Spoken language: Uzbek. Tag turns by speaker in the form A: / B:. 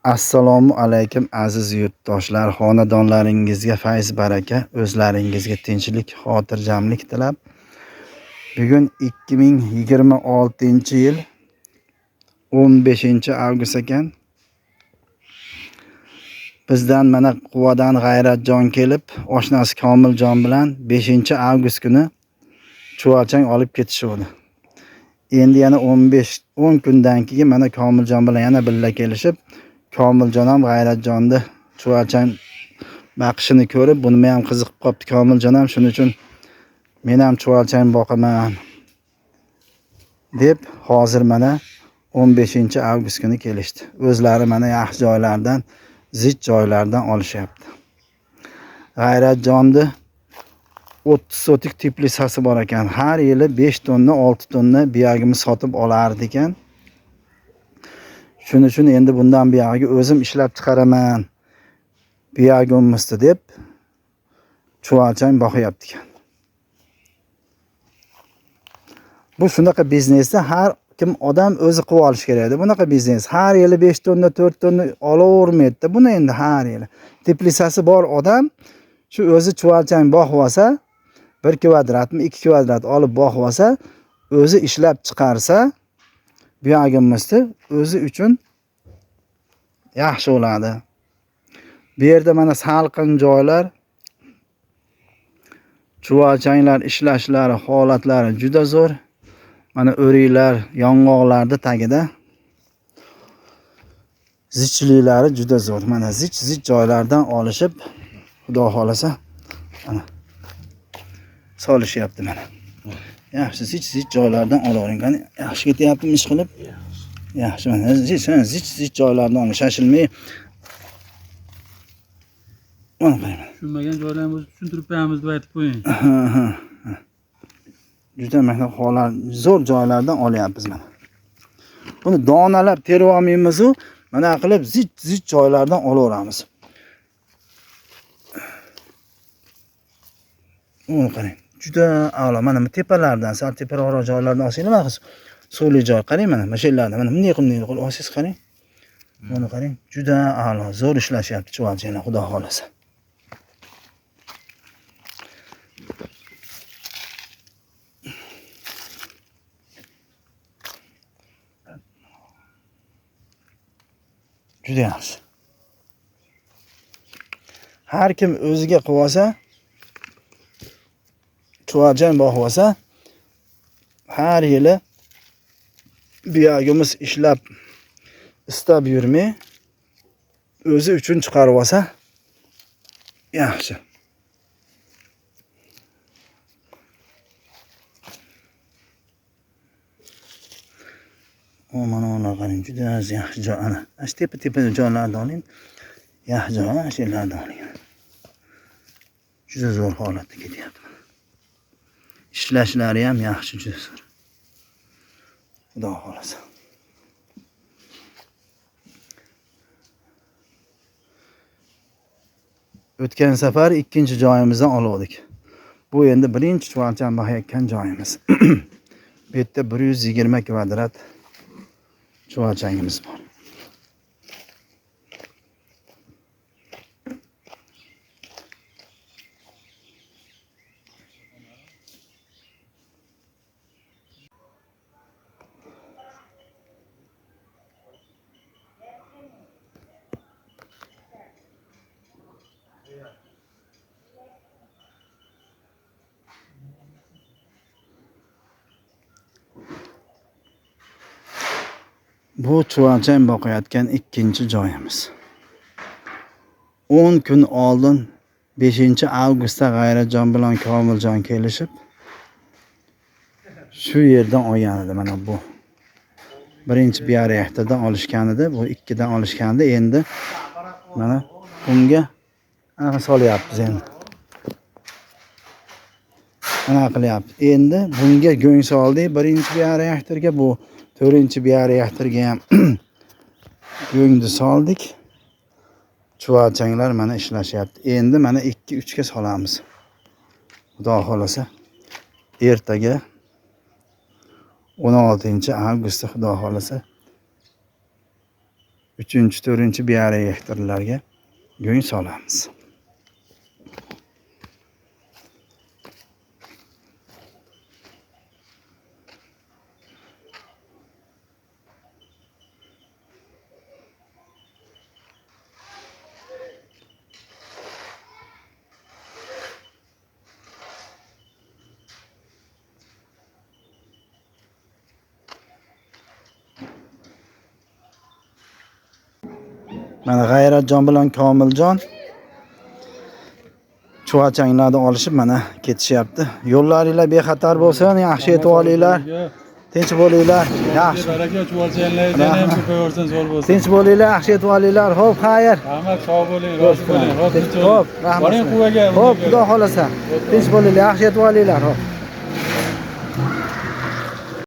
A: Assalomu alaykum aziz yurtdoshlar, xonadonlaringizga fayz baraka, o'zlaringizga tinchlik, xotirjamlik tilab. Bugun 2026-yil 15 avgust ekan. Bizdan mana Quvadan G'ayratjon kelib, oshnasi Komiljon bilan 5 avgust kuni chuvalchang olib ketishuvdi. Endi yana 15 10 kundan keyin mana Komiljon bilan yana birga kelishib, Komiljon ham G'ayratjonni chuvalchang baqishini ko'rib, bunga ham qiziqib qolibdi Komiljon ham, shuning uchun men ham chuvalchang boqaman deb hozir mana 15 avgust kuni kelishdi. O'zlari mana yaxshi joylardan, zich joylardan olishyapti. G'ayratjonni 30 sotik teplitsasi bor ekan. Har yili 5 tonna, 6 tonna biyagimiz sotib olardi ekan. Shuning uchun endi bundan buyog'iga o'zim ishlab chiqaraman biyagimizni deb chuvalchang boqyapti ekan. Bu shunaqa biznesda har kim odam o'zi qilib olish kerak edi. Bunaqa biznes har yili 5 tonna, 4 tonna olavermaydi. Buni endi har yili teplitsasi bor odam shu o'zi chuvalchang boqib olsa, 1 kvadratmi, 2 kvadrat olib boqib olsa, o'zi ishlab chiqarsa, buyog'imizni o'zi uchun yaxshi bo'ladi. Bu yerda mana salqin joylar, chuvalchanglar ishlashlari, holatlari juda zo'r. Mana o'riklar, yong'oqlarni tagida zichliklari juda zo'r. Mana zich-zich joylardan olishib, Xudo xolasa, mana solishyapti mana. Yaxshi zich-zich joylardan olavering. Qani, yaxshi ketyaptimi ish qilib? Yaxshi, mana zich-zich joylardan oling, shoshilmay. Mana qarang.
B: Tushunmagan joylarni o'zi tushuntirib qo'yamiz deb aytib qo'ying.
A: Ha. Juda mana holat zo'r joylardan olyapmiz mana. Buni donalab terib olmaymiz-u, mana qilib zich-zich joylardan olaveramiz. Uni qarang. Juda a'lo. Mana bu tepalardan, sal teparoq joylardan olsanglar, mana suvli joy qarang mana, mana shu yerlarda mana bunday qilib, bunday qilib olsangiz qarang. Buni qarang, juda a'lo, zo'r ishlashyapti chuvalchanglar, Xudo xolasa. Juda yaxshi. Har kim o'ziga qilib olsa, chuvalchang boqib olsa, har yili buyog'imiz ishlab istab yurmay, o'zi uchun chiqarib olsa yaxshi. O, mana ular qarang, juda yaxshi joy ana. Mana shu tepa-tepa joylardan oling. Yaxshi joy, ana shu yerlardan oling. Juda zo'r holatda ketyapti. Ishlashlari ham yaxshi, juda zo'r. Xudo xolasa. O'tgan safar ikkinchi joyimizdan oldik. Bu endi birinchi chuvalchang boqayotgan joyimiz. Bu yerda 120 kvadrat chuvalchangimiz bor. Bu chuvalchang boqayotgan ikkinchi joyimiz. 10 kun oldin 5 avgustda G'ayratjon bilan Komiljon kelishib shu yerdan olgan edi. Mana bu birinchi bioreaktordan olishgan edi, bu ikkidan olishgandi. Endi mana bunga anaqa solyapmiz endi. Mana qilyapmiz. Endi bunga go'ng soldik birinchi bioreaktorga, bu to'rtinchi bioreaktorga ham go'ngni soldik. Chuvalchanglar mana ishlashyapti. Endi mana 2-3 ga solamiz. Xudo xolasa ertaga 16 avgustda Xudo xolasa 3-4 bioreaktorlarga go'ng solamiz. Mana G'ayratjon bilan Komiljon chuvachanglarni olishib mana ketishyapti. Yo'llaringlar bexatar bo'lsin, yaxshi yetib olinglar. Tinch bo'linglar. Yaxshi.
B: Baraka chuvalchanglar yana ham ko'payaversin, zo'r bo'lsin.
A: Tinch bo'linglar, yaxshi yetib olinglar. Xo'p, xayr.
B: Rahmat, sog' bo'ling, rozi bo'ling. Xo'p, tinch bo'ling.
A: Xo'p, rahmat.
B: Boring Quvaga.
A: Xo'p, xudo xolasa. Tinch bo'linglar, yaxshi yetib olinglar. Xo'p.